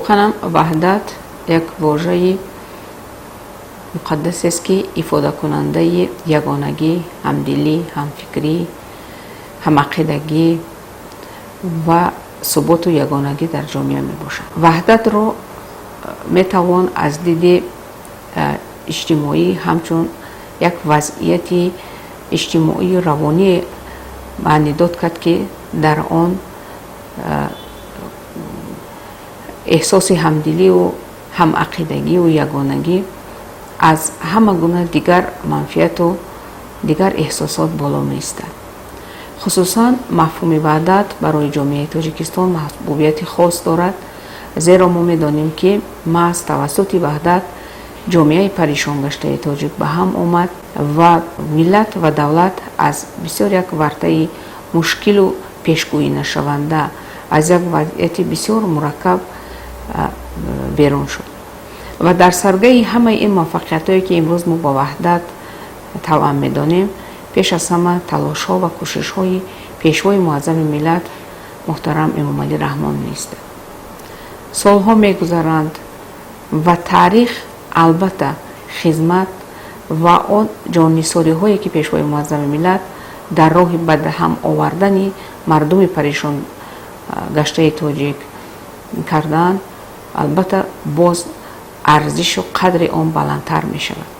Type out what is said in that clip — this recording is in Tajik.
Воқеан, ваҳдат як вожаи муқаддасест, ки ифодакунандаи ягонагӣ, ҳамдилӣ, ҳамфикрӣ, ҳамақидагӣ ва суботу ягонагӣ дар ҷомеа мебошад. Ваҳдатро метавон аз диди иҷтимоӣ ҳамчун як вазъияти иҷтимоию равонӣ маънидод кард, ки дар он эҳсоси ҳамдилию ҳамақидагию ягонагӣ аз ҳама гуна дигар манфиату дигар эҳсосот боло меистад. Хусусан мафҳуми ваҳдат барои ҷомеаи Тоҷикистон маҳбубияти хос дорад, зеро мо медонем, ки маҳз тавассути ваҳдат ҷомеаи паришонгаштаи тоҷик ба ҳам омад ва миллат ва давлат аз бисёр як вартаи мушкилу пешгӯӣ нашаванда, аз як вазъияти бисёр мураккаб берун шуд. Ва дар саргаи ҳамаи ин муваффақиятҳое, ки имрӯз мо ба ваҳдат тавъам медонем, пеш аз ҳама талошҳо ва кӯшишҳои Пешвои муаззами миллат муҳтарам Эмомалӣ Раҳмон меистад. Солҳо мегузаранд ва таърих албатта хизмат ва он ҷоннисориҳое, ки Пешвои муаззами миллат дар роҳи ба ҳам овардани мардуми паришон гаштаи тоҷик кардаанд, албатта боз арзишу қадри он баландтар мешавад.